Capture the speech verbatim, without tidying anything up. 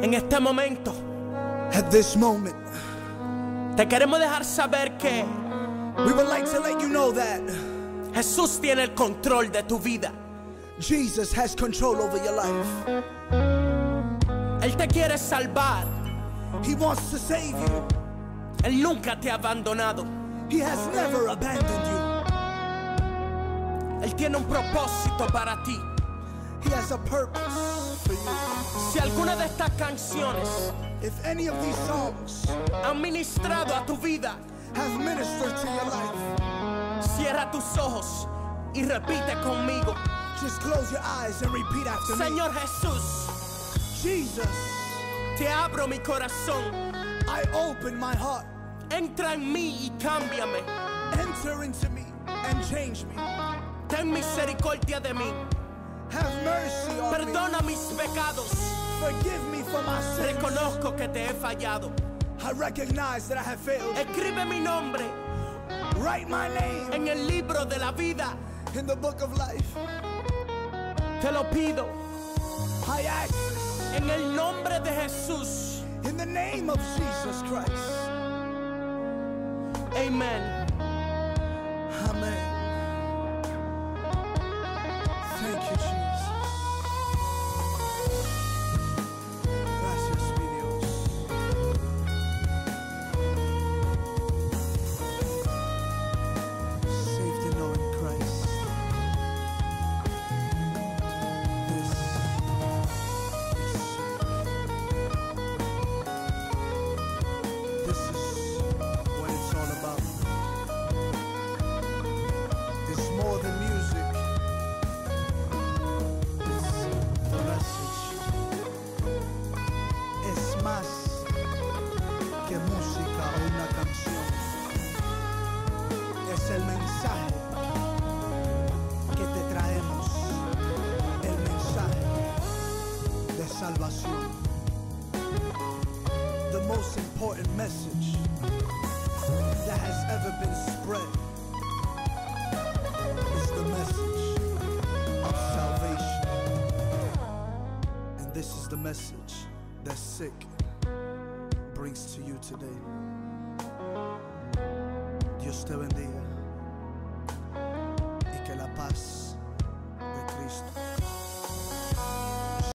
En este momento, At this moment, te queremos dejar saber que we would like to let you know that Jesús tiene el control de tu vida. Jesus has control over your life. Él te quiere salvar. He wants to save you. Él nunca te ha abandonado. He has never abandoned you. Él tiene un propósito para ti. He has a purpose for you. Si alguna de estas canciones If any of these songs han ministrado a tu vida, have ministered to your life, cierra tus ojos y repite conmigo. Just close your eyes and repeat after me. Señor Jesús, Jesus, te abro mi corazón. I open my heart. Entra en mí y cámbiame. Enter into me and change me. Ten misericordia de mí. Have mercy on me. Perdona mis pecados. Forgive me for my sins. Reconozco que te he fallado. I recognize that I have failed. Escribe mi nombre Write my name en el libro de la vida. In the book of life. Te lo pido I ask this en el nombre de Jesús. In the name of Jesus Christ. Amen. Amen. Thank you, Jesus. Gracias, mi Dios. Safety knowing Christ. This is This is what it's all about. It's more than music. It's the message. Es más que música o una canción. Es el mensaje que te traemos. El mensaje de salvación. The most important message that has ever been spread is the message of salvation. And this is the message that Sick brings to you today. Dios te bendiga y que la paz de Cristo